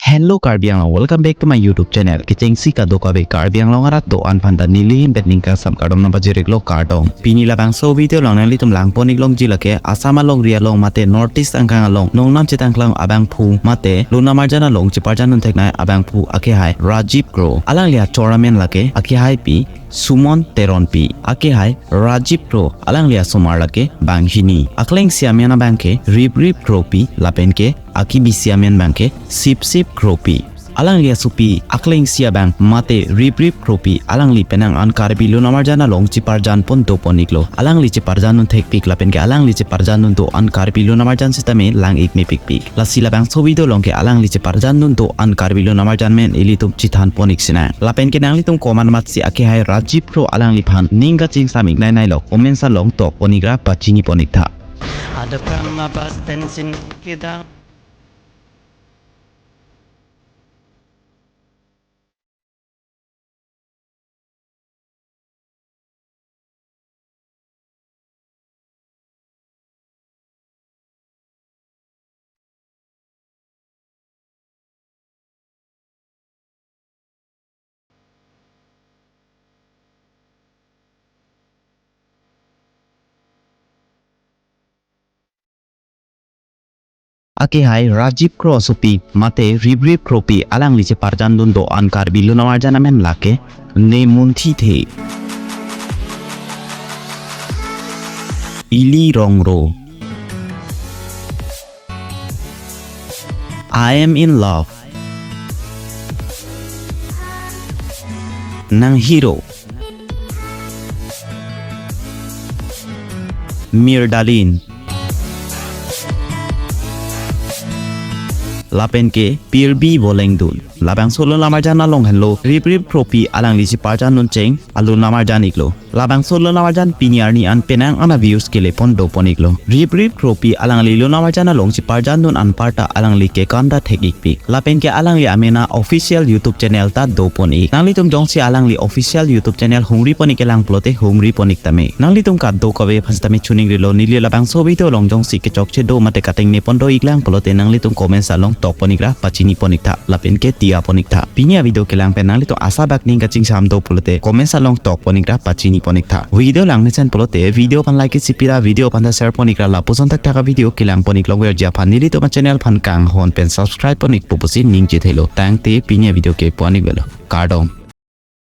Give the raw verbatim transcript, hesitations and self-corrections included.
Hello Karbi Anglong, welcome back to my YouTube channel. Kechengsi kadokave Karbi Anglong arat do-an aphanta neli ahin pen ning kangsam kardom nangpajir-iklo, kardom. Pini labangso video along nanglitum langpon-ik longji lake Assam alongri along mate North East angkang along nongnam chetangklang abangphu mate lo namarjan along cheparjan dun theknei abangphu akehai Rajiv Kro. Alangli achor amen lake akehaipi Sumon Teronpi. Akehai Rajiv Kro, alangli asomar lake banghini. Aklengsi amen abangke Riprip Kropi, lapenke akebisi amen abangke Sipsip Kropi. Alangli asopi aklengsi abang mate Riprip Kropi, alangli penang an Karbi lo namarjan along cheparjan pon dopon-iklo. Alangli cheparjan dun thekpik lapenke alangli cheparjan dun do-an Karbi lo namarjan sitame lang-ik mepikpik. Lasi labangso video along ke alangli cheparjan dun do-an Karbi lo namarjan amen ilitum chethan pon-ik sinang. Lapenke nanglitum komat matsi akehai Rajiv Kro alangliphan ning kachingsam-ik nainei lo, comments along tok pon-ikra pachini pon-ik tha. Ada pama bus station kedang. Akehai Rajiv Kro asopi mate Riprip Kropi, alangli cheparjan dun do-an Karbi lo namarjan amen lake Ne Munthithe, Ili Rongro, I Am in Love, Nang Hero, Mirdalin, lapenke Pirbi Bolengdun. Labangso lo namarjan along henlo Riprip Kropi alangli cheparjan dun cheng alo namarjan-iklo. Labangso lo namarjan pini arni an penang an a-views kelepon dopon-iklo. Riprip Kropi alangli lo namarjan along cheparjan dun anparta alangli kekam ta thek-ikpik. Lapenke alangli amen a-official YouTube channel ta dopon-ik. Nanglitum jongsi alangli official YouTube channel hungri pon-ik kelang pulote hungri pon-ik tame. Nanglitum kadokave aphan sitame choningrilo, neli labangso video along jongsi kechokche do mate katengne pon do-iklang pulote nanglitum comments along tok pon-ikra pachini pon-ik tha lapenke tiya pon-ik tha. Pini a-video kelang pen nanglitum asabak ning kachingsam do pulote comments along tok pon-ikra pachini pon-ik tha. Video lang mesen pulote video aphan like si pira, video aphan ta share pon-ikra, lapuson thakthak a-video kelang pon-ik longverji aphan nelitum a-channel aphan kanghon pen subscribe pon-ik pu pusi ning chethelo. Tangte pini a-video ke pu-an-ik velo. Kardom.